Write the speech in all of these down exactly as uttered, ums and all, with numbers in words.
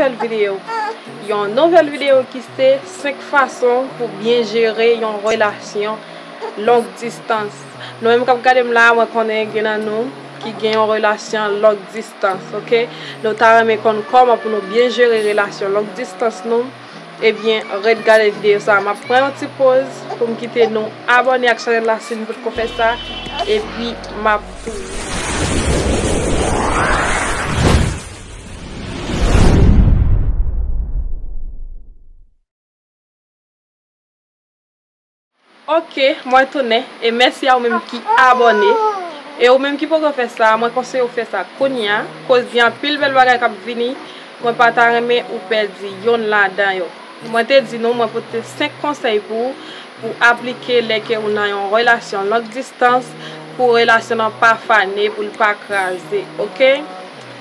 Nouvèl videyo. Yon nouvèl videyo ki se senk fason pou byen jere yon relasyon long distans. Nou menm k ap gade m la, mwen konnen gen nan nou ki gen yon relasyon long distans, oke? Nou ta renmen konn kòman pou nou byen jere relasyon long distans nou. Ebyen, ret gade videyo sa a. M ap pran yon ti poz pou m kite nou abòne ak chanèl la si nou potko fè sa. Epi, m ap tounen. Oke, mwen tounen. E mèsi a ou menm ki abòne. E ou menm ki poko fè sa, mwen konseye w fè sa kounye a. Koz gen anpil bèl bagay k ap vini. Mwen pa ta renmen ou pèdi yonn ladan yo. Mwen te di nou, mwen pote senk konsèy pou ou, pou aplike lè ke ou nan yon relasyon long distans, pou relasyon nan pa fane, pou l pa kraze, oke?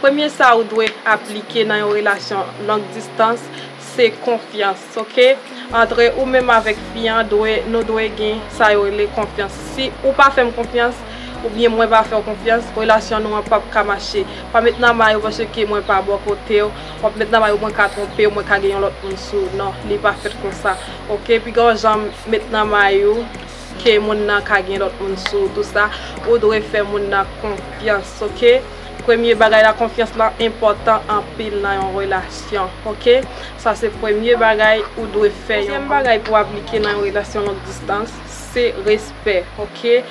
Premye sa ou dwe aplike nan yon relasyon long distans, se konfyans, oke? Antre ou menm avèk fi an, dwe, nou dwe gen sa yo rele konfyans. Si ou pa fè m konfyans, oubyen mwen pa fè w konfyans, relasyon nou an p ap ka mache. Pa met nan may ou paske mwen pa bò kote w. W ap met nan may ou mwen ka twonpe w, mwen ka gen yon lòt moun sou ou. Non, li pa fèt konsa. Oke, piga w janm met nan may ou ke moun nan ka gen lòt moun sou ou, tou sa, ou dwe fè moun nan konfyans, oke? Premye bagay la, konfyans lan enpòtan anpil nan yon relasyon, oke? Sa se premye bagay ou dwe fè. Dezyèm bagay pou aplike nan yon relasyon long distans, se respè, oke?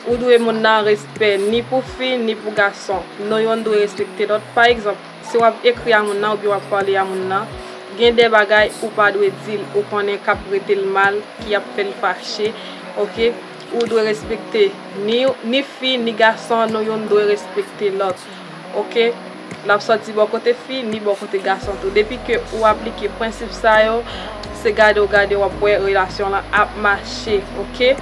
Ou dwe moun nan respè ni pou fi, ni pou gason. Nou yonn dwe respekte lòt. Pa egzanp, si w ap ekri a moun nan oubyen w ap pale a moun nan, gen de bagay ou pa dwe di l, ou konnen k ap rete l mal, ki ap fè l fache, oke? Ou dwe respekte ni, ni fi, ni gason, nou yonn dwe respekte lòt, oke? L ap sòti bò kote fi, ni bò kote gason tou. Depi ke ou aplike prensip sa yo, se gade w gade w ap wè relasyon lan ap mache, oke?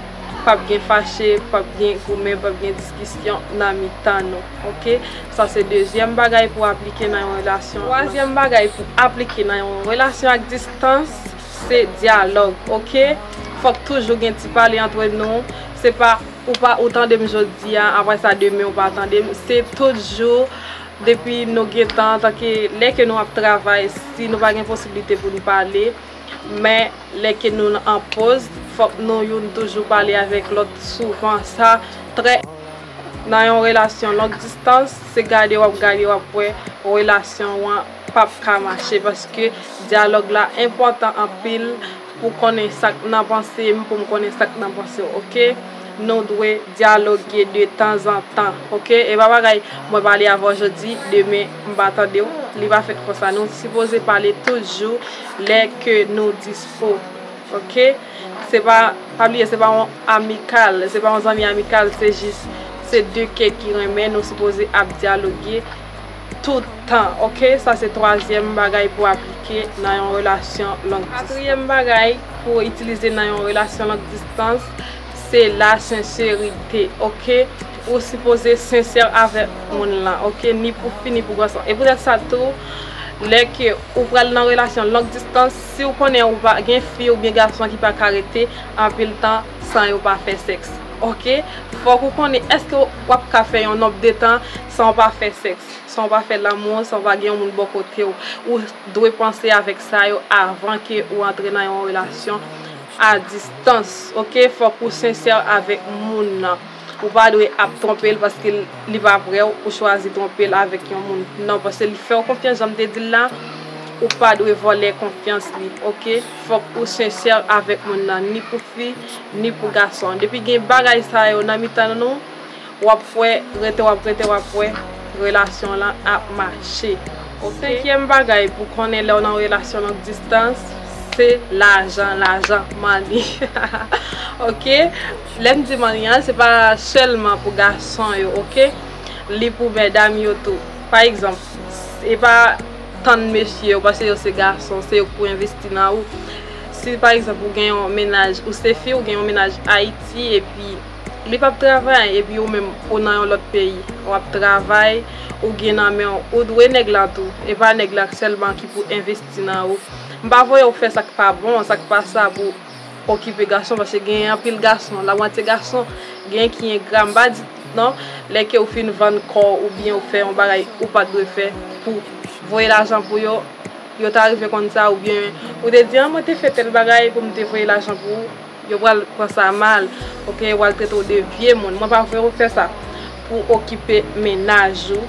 P ap gen fache, p ap gen goumen, p ap gen diskisyon nan mitan nou, oke? Sa se dezyèm bagay pou aplike nan yon relasyon. Twazyèm bagay pou aplike nan yon relasyon ak distans, se dyalòg, oke? Fòk toujou gen ti pale antre nou. Se pa ou pa, ou tande m jodi a, apre sa demen ou pa tande m. Se tout jou, depi nou gentan, antanke lè ke nou ap travay, si nou pa gen posiblite pou nou pale, men lè ke nou an poz, fòk nou youn toujou pale avèk lòt souvan. Sa trè nan yon relasyon long distans, se gade w ap gade w ap wè relasyon w an p ap ka mache, paske dyalòg la enpòtan anpil pou konnen sa k nan panse m, pou m konnen sa k nan panse w, oke? Nou dwe dyaloge de tanzantan, oke? E pa bagay mwen pale avè w jodi, demen m pa tande w, li pa fèt konsa. Nou sipoze pale toujou lè ke nou dispo, oke? Se pa, pa bliye, se pa yon amikal, se pa yon zanmi amikal, se jis, se de kè ki renmen, nou sipoze ap dyaloge tout tan, oke? Sa se twazyèm bagay pou aplike nan yon relasyon long distans. Katriyèm bagay pou itilize nan yon relasyon long distans, se la senserite, oke? Ou sipoze sensè avèk moun lan, oke? Ni pou fi, ni pou gason. E poutèt sa tou, lè ke ou pral nan relasyon long distans, si w konnen ou pa gen fi oubyen gason ki pa ka rete anpil tan san yo pa fè sèks, oke? Fòk ou konnen èske w ap ka fè yon nonb de tan san w pa fè sèks, san w pa fè lanmou, san w pa gen yon moun bò kote w. Ou dwe panse avèk sa yo avan ke ou antre nan yon relasyon a distans, oke? Fòk ou sensè avèk moun nan. Ou pa dwe ap twonpe l paske li pa vrè w, ou chwazi twonpe l avèk yon moun. Non, paske li fè w konfyans, jan m te di l la, ou pa dwe vòlè konfyans li, oke? Fòk ou sensè avèk moun nan, ni pou fi, ni pou gason. Depi gen bagay sa yo nan mitan nou, w ap wè, rete w ap rete w ap wè, relasyon lan ap mache. Senkyèm bagay pou konnen lè w nan relasyon long distans, se lajan, lajan, money. Oke? Lè m di money an, se pa sèlman pou gason yo, oke? Li pou medam yo tou. Pa egzanp, e pa tann mesye yo, paske yo se gason, se yo k pou envesti nan ou. Si, pa egzanp, ou gen yon mennaj, ou se fi, ou gen yon mennaj Ayiti, epi li p ap travay, epi ou menm, ou nan yon lòt peyi, w ap travay, ou gen nan men w, ou dwe nèg la tou. E pa nèg la sèlman ki pou envesti nan ou. M pa voye w fè sa k pa bon, sa k pa sa pou okipe gason, paske gen anpil gason, lamatye gason, gen ki engra, m pa di non, lè ke ou fin vann kò w oubyen ou fè yon bagay ou pa t dwe fè pou voye lajan pou yo, yo ta rive konn sa, oubyen ou te di, ah, mwen te fè tèl bagay pou m te voye lajan pou ou, yo pral pran sa mal, oke, yo pral trete w de vye moun. Mwen pa vle w fè sa pou okipe mennaj ou,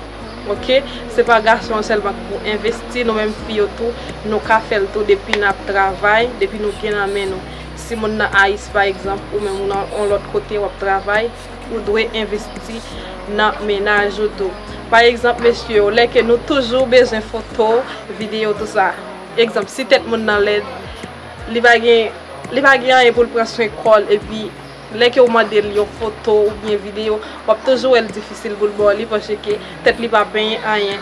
oke? Se pa gason an sèlman ki pou envesti, nou menm fi yo tou, nou ka fè l tou depi n ap travay, depi nou gen nan men nou. Si moun nan ayis, pa egzanp, ou menm ou nan yon lòt kote w ap travay, ou dwe envesti nan mennaj ou tou. Pa egzanp, mesye yo, lè ke nou toujou bezwen foto, videyo, tou sa. Egzanp, si tèt moun nan lèd, li pa gen, li pa gen anyen pou l pran swen kò l, epi lè ke w mande l yon foto oubyen videyo, w ap toujou wè l difisil pou l ba w li, paske tèt li pa penyen anyen.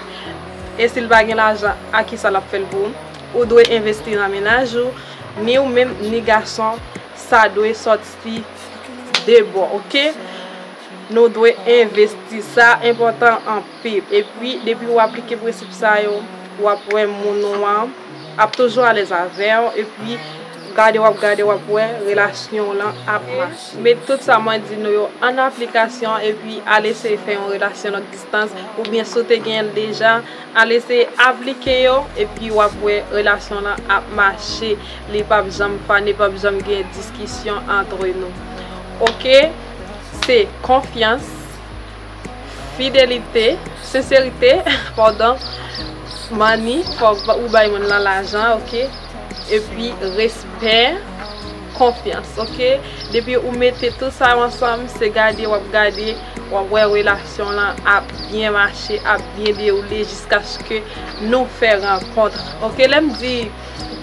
E si l pa gen lajan, a ki sa l ap fè l pou ou? Ou dwe envesti nan mennaj ou, ni ou menm, ni gason, sa dwe sòti de bò, oke? Nou dwe envesti, sa enpòtan anpil. Epi, depi w aplike prensip sa yo, w ap wè moun ou an ap toujou alèz avè w, epi gade w ap gade, w ap wè relasyon w lan ap mache. Met tout sa mwen di nou yo an aplikasyon, epi al eseye fè yon relasyon long distans, oubyen si w te genyen l deja, al eseye aplike yo, epi w ap wè relasyon lan ap mache. Li p ap janm fane, p ap janm gen diskisyon antre nou. Oke? Se konfyans, fidelite, senserite, padon, mani, fòk ou bay moun lan lajan, oke? Epi respè, konfyans, oke? Depi ou mete tout sa yo ansanm, se gade w ap gade, w ap wè relasyon lan ap byen mache, ap byen dewoule jiskaske nou fè rankont, oke? Lè m di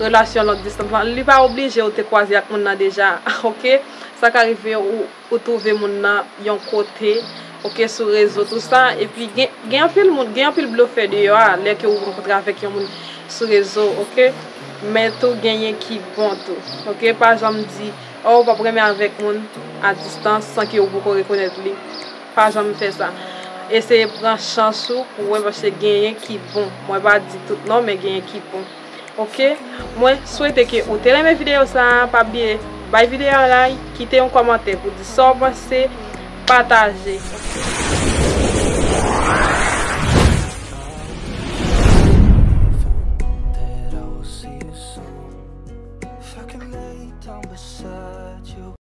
relasyon long distans lan, li pa oblije ou te kwaze ak moun nan deja, oke? Sa ka rive ou, ou twouve moun nan yon kote, oke, sou rezo, tou sa, epi gen, gen anpil moun, gen anpil blofè deyò a, lè ke ou rankontre avèk yon moun sou rezo, oke? Men tou genyen ki bon tou, oke? Pa janm di, oh, ou p ap renmen avèk moun a distans san ke ou poko rekonèt li. Pa janm fè sa. Eseye pran chans ou pou wè, paske genyen ki bon. Mwen pa di tout non, men genyen ki bon. Oke? Mwen swete ke ou te renmen videyo sa a. Pa bliye bay videyo a like, kite yon kòmantè pou di sa w panse, pataje.